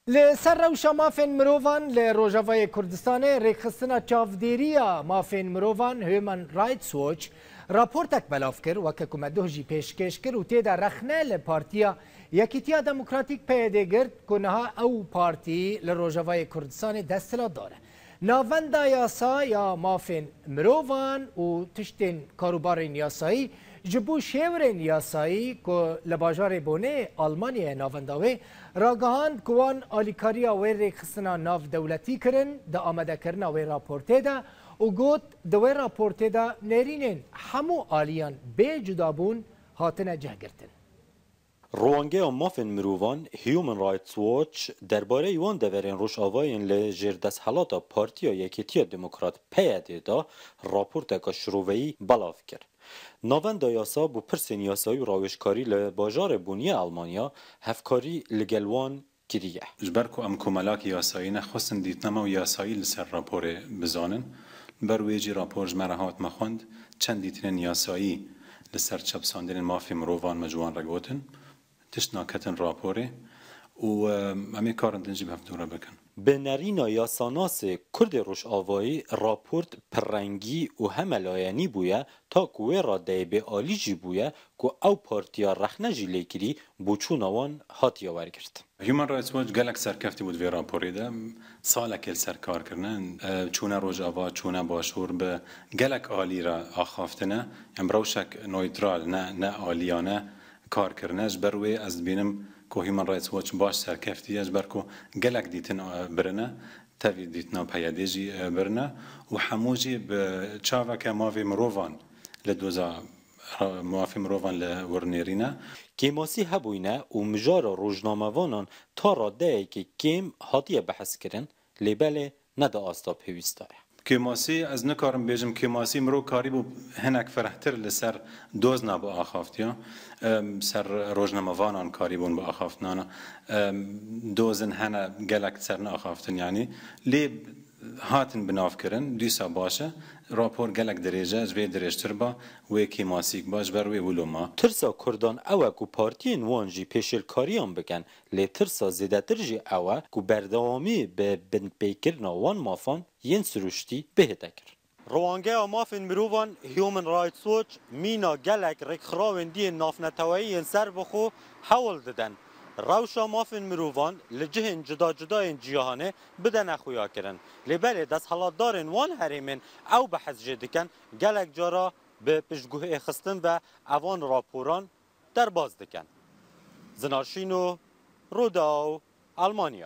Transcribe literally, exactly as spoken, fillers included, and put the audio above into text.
Li ser rewşa mafên mirovan li Rojavayê Kurdistanê rêkxistina çavdêriya mafên mirovan Human Rights Watch raportek belav kir, weke ku me doh jî pêşkêş kir û tê de rexne li Partiya Yekîtiya Demokratîk P Y D girt ku niha ew partî li Rojavayê Kurdistanê desthilatdar e. Navenda yasa ya mafên mirovan û tiştên karûbarên yasayî ji bo şêwirên yasayî ku li bajarê Bonê Almanyayê navenda wê ragihand ku wan alîkariya wê rêkxistina navdewletî kirin di amadekirina wê raportê de û got, di wê raportê de nêrînên hemû aliyan bê cudabûn hatine cihgirtin. Ruangeya mafên mirovan Human Rights Watch derbareyî wan deverên Rojavayên li jêr desthilata Partiya Yekîtiya Demokrat P Y D de raporteka şiroveyî belav kir. Navenda yasa bo pirsên yasayî û rawêjkarî li bajarê Boniyê Almanya hevkarî li gel wan kiriye. Ji ber ku em komelakî yasayî ne, xwestin dîtina me û yasayî li ser raporê bizanin. Li ber wê jî rapor ji me re hat me xwend, çend dîtinên yasayî li ser çepsandinên mafê mirovan me ji wan re gotin. Tişt naketin raporê û em ê karên din jî bi hevdû re bikin. Bi nerîna yasanasê Kurdê Rojavayî raport pirrengî û hemelayenî bûye, ta ku wê radeyê bê alî jî bûye ku ew partiya rexne jî lê kirî, boçûna wan hatiye wergirtin. Human Rights Watch gelek serkeftî bû di vê raporê de. Salekê li ser kar kirine. Çûne Rojava, çûne Başûr bi gelek alî re axaftine. Em bi rewşek neytral, ne, ne aliyane kar kirine. Ji ber wê ez dibînim ku Human Rights Watch baş serkeftî ye, ji ber ku gelek dîtin, e, birine, tevî dîtina P Y D jî, e, birine û hemû jî bi çaveke mafê mirovan li doza, e, mafê mirovan li wir nêrîne. Kêmasî hebûyne û mijara rojnamevanan ta radeyekê kêm hatiye behskirin, lê belê ne di asta pêwîst de ye. Kêmasî, ez nikarim bêjim kêmasî, mirov karîbû hinek firehtir li ser dozna biaxaftiya, em, ser rojnamevanan karîbûn biaxaftinana. Em, dozin hene gelek ser neaxaftin, yanî lê hatin binavkirin, dîsa baş e. Rapor gelek dirêj e, ji vê dirêjtir ba, wê kêmasîk ba, ji ber wê wilo ma. Tirsa Kurdan ew e ku partiyên wan jî pêşêlkariyan bikin, lê tirsa zêdetir jî ew e ku berdewamî bi binpêkirina wan mafan yên sirûştî bihête kirin. Ruangeya mafên mirovan Human Rights Watch mîna gelek rêkxirawên diyên navneteweyî yên serbixwe hewl didin rewşa mafên mirovan li cihên cuda cuda yên cîhanê bidene xuyakirin. Lê belê desthilatdarên wan herêmên ew behs jê dikin, gelek cara bi piştguhêxistin ve evan raporan derbas dikin. Zinar Şîno, Rûdaw, Almanya.